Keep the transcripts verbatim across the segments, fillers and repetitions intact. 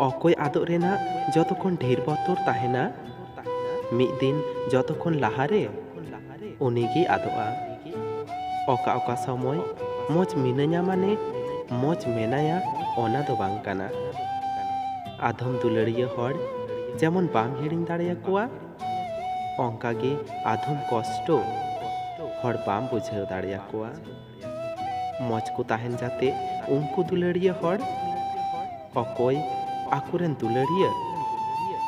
ᱚᱠᱚᱭ ᱟᱫᱚᱜ ᱨᱮᱱᱟᱜ ᱡᱚᱛᱚ ᱠᱷᱚᱱ ᱰᱷᱮᱨ ᱵᱚᱛᱚᱨ ᱛᱟᱦᱮᱱᱟ, ᱢᱤᱫ ᱫᱤᱱ ᱡᱚᱛᱚ ᱠᱷᱚᱱ ᱞᱟᱦᱟᱨᱮ ᱩᱱᱤᱜᱮ ᱟᱫᱚᱜᱼᱟ᱾ ᱚᱠᱟ ᱚᱠᱟ ᱥᱚᱢᱚᱭ ᱢᱚᱡᱽ ᱢᱤᱱᱟᱹᱧᱟ ᱢᱟᱱᱮ ᱢᱚᱡᱽ ᱢᱮᱱᱟᱭᱟ, ᱚᱱᱟ ᱫᱚ ᱵᱟᱝ ᱠᱟᱱᱟ᱾ ᱟᱫᱷᱚᱢ ᱫᱩᱞᱟᱹᱲᱤᱭᱟᱹ ᱦᱚᱲ ᱡᱮᱢᱚᱱ ᱵᱟᱢ ᱦᱤᱲᱤᱧ ᱫᱟᱲᱮᱭᱟᱠᱚᱣᱟ, ᱚᱱᱠᱟᱜᱮ ᱟᱫᱷᱚᱢ ᱠᱚᱥᱴᱚ ᱦᱚᱲ ᱵᱟᱢ ᱵᱩᱡᱷᱟᱹᱣ ᱫᱟᱲᱮᱭᱟᱠᱚᱣᱟ᱾ ᱢᱚᱡᱽ ᱠᱚ ᱛᱟᱦᱮᱱ ᱡᱟᱛᱮ ᱩᱱᱠᱩ ᱫᱩᱞᱟᱹᱲᱤᱭᱟᱹ ᱦᱚᱲ, ᱚᱠᱚᱭ ᱟᱠᱚᱨᱮᱱ ᱫᱩᱞᱟᱹᱲᱤᱭᱟᱹ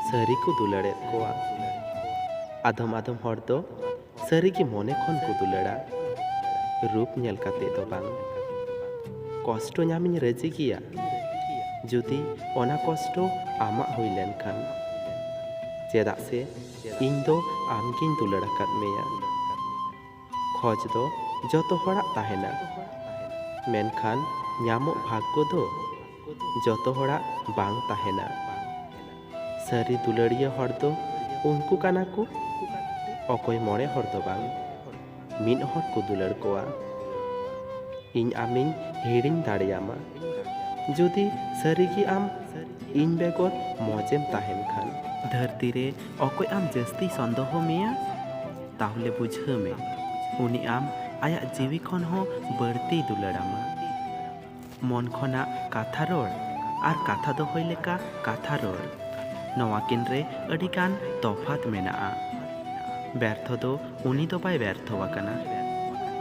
ᱥᱟᱹᱨᱤ ᱠᱚ ᱫᱩᱞᱟᱹᱲᱮᱫ ᱠᱚᱣᱟ᱾ ᱟᱫᱚᱢ ᱟᱫᱚᱢ ᱦᱚᱲ ᱫᱚ ᱥᱟᱹᱨᱤᱜᱮ ᱢᱚᱱᱮ ᱠᱷᱚᱱ ᱠᱚ ᱫᱩᱞᱟᱹᱲᱟ, ᱨᱩᱯ ᱧᱮᱞ ᱠᱟᱛᱮ ᱫᱚ ᱵᱟᱝ᱾ ᱠᱚᱥᱴᱚ ᱧᱟᱢᱤᱧ ᱨᱟᱹᱡᱤ ᱜᱮᱭᱟ, ᱡᱩᱫᱤ ᱚᱱᱟ ᱠᱚᱥᱴᱚ ᱟᱢᱟᱜ ᱦᱩᱭ ᱞᱮᱱᱠᱷᱟᱱ, ᱪᱮᱫᱟᱜ ᱥᱮ ᱤᱧ ᱫᱚ ᱟᱢᱜᱤᱧ ᱫᱩᱞᱟᱹᱲ ᱟᱠᱟᱫ ᱢᱮᱭᱟ᱾ ᱠᱷᱚᱡᱽ ᱫᱚ ᱡᱚᱛᱚ ᱦᱚᱲᱟᱜ ᱛᱟᱦᱮᱱᱟ, ᱢᱮᱱᱠᱷᱟᱱ ᱧᱟᱢᱚᱜ ᱵᱷᱟᱜᱽᱜᱚ ᱫᱚ ᱡᱚᱛᱚ ᱦᱚᱲᱟᱜ ᱵᱟᱝ ᱛᱟᱦᱮᱱᱟ᱾ ᱥᱟᱹᱨᱤ ᱫᱩᱞᱟᱹᱲᱤᱭᱟᱹ ᱦᱚᱲ ᱫᱚ ᱩᱱᱠᱩ ᱠᱟᱱᱟ ᱠᱚ, ᱚᱠᱚᱭ ᱢᱚᱬᱮ ᱦᱚᱲ ᱫᱚ ᱵᱟᱝ, ᱢᱤᱫ ᱦᱚᱲ ᱠᱚ ᱫᱩᱞᱟᱹᱲ ᱠᱚᱣᱟ᱾ ᱤᱧ ᱟᱢᱤᱧ ᱦᱤᱲᱤᱧ ᱫᱟᱲᱮᱭᱟᱢᱟ, ᱡᱩᱫᱤ ᱥᱟᱹᱨᱤᱜᱮ ᱟᱢ ᱤᱧ ᱵᱮᱜᱚᱨ ᱢᱚᱡᱮᱢ ᱛᱟᱦᱮᱱ ᱠᱷᱟᱱ᱾ ᱫᱷᱟᱹᱨᱛᱤ ᱨᱮ ᱚᱠᱚᱭ ᱟᱢ ᱡᱟᱹᱥᱛᱤ ᱥᱚᱱᱫᱮᱦᱚ ᱢᱮᱭᱟ, ᱛᱟᱦᱞᱮ ᱵᱩᱡᱷᱟᱹᱣ ᱢᱮ, ᱩᱱᱤ ᱟᱢ ᱟᱭᱟᱜ ᱡᱤᱣᱤ ᱠᱷᱚᱱ ᱦᱚᱸ ᱵᱟᱹᱲᱛᱤᱭ ᱫᱩᱞᱟᱹᱲᱟᱢᱟ᱾ ᱢᱚᱱ ᱠᱷᱚᱱᱟᱜ ᱠᱟᱛᱷᱟ ᱨᱚᱲ ᱟᱨ ᱠᱟᱛᱷᱟ ᱫᱚᱦᱚᱭ ᱞᱮᱠᱟ ᱠᱟᱛᱷᱟ ᱨᱚᱲ, ᱱᱚᱣᱟ ᱠᱤᱱ ᱨᱮ ᱟᱹᱰᱤ ᱜᱟᱱ ᱛᱚᱯᱷᱟᱛ ᱢᱮᱱᱟᱜᱼᱟ᱾ ᱵᱮᱨᱛᱷᱚ ᱫᱚ ᱩᱱᱤ ᱫᱚ ᱵᱟᱭ ᱵᱮᱨᱛᱷᱚ ᱟᱠᱟᱱᱟ,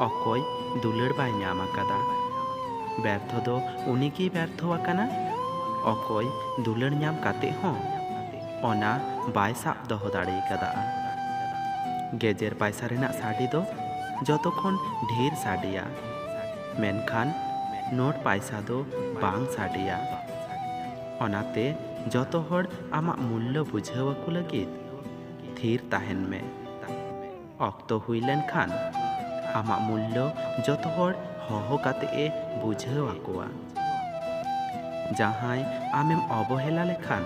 ᱚᱠᱚᱭ ᱫᱩᱞᱟᱹᱲ ᱵᱟᱭ ᱧᱟᱢ ᱟᱠᱟᱫᱟ᱾ ᱵᱮᱨᱛᱷᱚ ᱫᱚ ᱩᱱᱤ ᱜᱮᱭ ᱵᱮᱨᱛᱷᱚ ᱟᱠᱟᱱᱟ, ᱚᱠᱚᱭ ᱫᱩᱞᱟᱹᱲ ᱧᱟᱢ ᱠᱟᱛᱮ ᱦᱚᱸ ᱚᱱᱟ ᱵᱟᱭ ᱥᱟᱵ ᱫᱚᱦᱚ ᱫᱟᱲᱮ ᱟᱠᱟᱫᱟ᱾ ᱜᱮᱡᱮᱨ ᱯᱟᱭᱥᱟ ᱨᱮᱱᱟᱜ ᱥᱟᱰᱮ ᱫᱚ ᱡᱚᱛᱚ ᱠᱷᱚᱱ ᱰᱷᱮᱨ ᱥᱟᱰᱮᱭᱟ, ᱢᱮᱱᱠᱷᱟᱱ ᱱᱳᱴ ᱯᱟᱭᱥᱟ ᱫᱚ ᱵᱟᱝ ᱥᱟᱰᱮᱭᱟ᱾ ᱚᱱᱟᱛᱮ ᱡᱚᱛᱚ ᱦᱚᱲ ᱟᱢᱟᱜ ᱢᱩᱞᱞᱚ ᱵᱩᱡᱷᱟᱹᱣ ᱟᱠᱚ ᱞᱟᱹᱜᱤᱫ ᱛᱷᱤᱨ ᱛᱟᱦᱮᱱ ᱢᱮ᱾ ᱚᱠᱛᱚ ᱦᱩᱭ ᱞᱮᱱᱠᱷᱟᱱ ᱟᱢᱟᱜ ᱢᱩᱞᱞᱚ ᱡᱚᱛᱚ ᱦᱚᱲ ᱦᱚᱦᱚ ᱠᱟᱛᱮ ᱮ ᱵᱩᱡᱷᱟᱹᱣ ᱟᱠᱚᱣᱟ᱾ ᱡᱟᱦᱟᱸᱭ ᱟᱢᱮᱢ ᱚᱵᱚᱦᱮᱞᱟ ᱞᱮᱠᱷᱟᱱ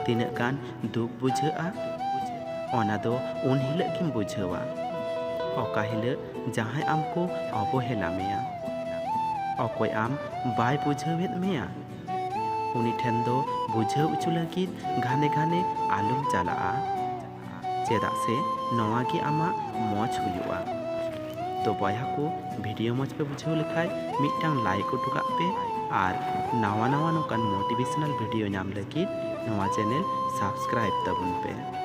ᱛᱤᱱᱟᱹᱜ ᱜᱟᱱ ᱫᱩᱠ ᱵᱩᱡᱷᱟᱹᱜᱼᱟ, ᱚᱱᱟ ᱫᱚ ᱩᱱ ᱦᱤᱞᱳᱜ ᱜᱮᱢ ᱵᱩᱡᱷᱟᱹᱣᱟ, ᱚᱠᱟ ᱦᱤᱞᱳᱜ ᱡᱟᱦᱟᱸᱭ ᱟᱢ ᱠᱚ ᱚᱵᱚᱦᱮᱞᱟ ᱢᱮᱭᱟ᱾ ᱚᱠᱚᱭ ᱟᱢ ᱵᱟᱭ ᱵᱩᱡᱷᱟᱹᱣᱮᱫ ᱢᱮᱭᱟ, ᱩᱱᱤ ᱴᱷᱮᱱ ᱫᱚ ᱵᱩᱡᱷᱟᱹᱣ ᱦᱚᱪᱚ ᱞᱟᱹᱜᱤᱫ ᱜᱷᱟᱱᱮ ᱜᱷᱟᱱᱮ ᱟᱞᱚᱢ ᱪᱟᱞᱟᱜᱼᱟ, ᱪᱮᱫᱟᱜ ᱥᱮ ᱱᱚᱣᱟ ᱜᱮ ᱟᱢᱟᱜ ᱢᱚᱡᱽ ᱦᱩᱭᱩᱜᱼᱟ᱾ ᱛᱚ ᱵᱚᱭᱦᱟ ᱠᱚ, ᱵᱷᱤᱰᱤᱭᱳ ᱢᱚᱡᱽ ᱯᱮ ᱵᱩᱡᱷᱟᱹᱣ ᱞᱮᱠᱷᱟᱡ ᱢᱤᱫᱴᱟᱝ ᱞᱟᱭᱤᱠ ᱦᱚᱴᱚ ᱠᱟᱜ ᱯᱮ ᱟᱨ ᱱᱟᱣᱟ ᱱᱟᱣᱟ ᱱᱚᱝᱠᱟᱱ ᱢᱳᱴᱤᱵᱷᱮᱥᱚᱱᱟᱞ ᱵᱷᱤᱰᱤᱭᱳ ᱧᱟᱢ ᱞᱟᱹᱜᱤᱫ ᱱᱚᱣᱟ ᱪᱮᱱᱮᱞ ᱥᱟᱵᱥᱠᱨᱟᱭᱤᱵ ᱛᱟᱵᱚᱱ ᱯᱮ᱾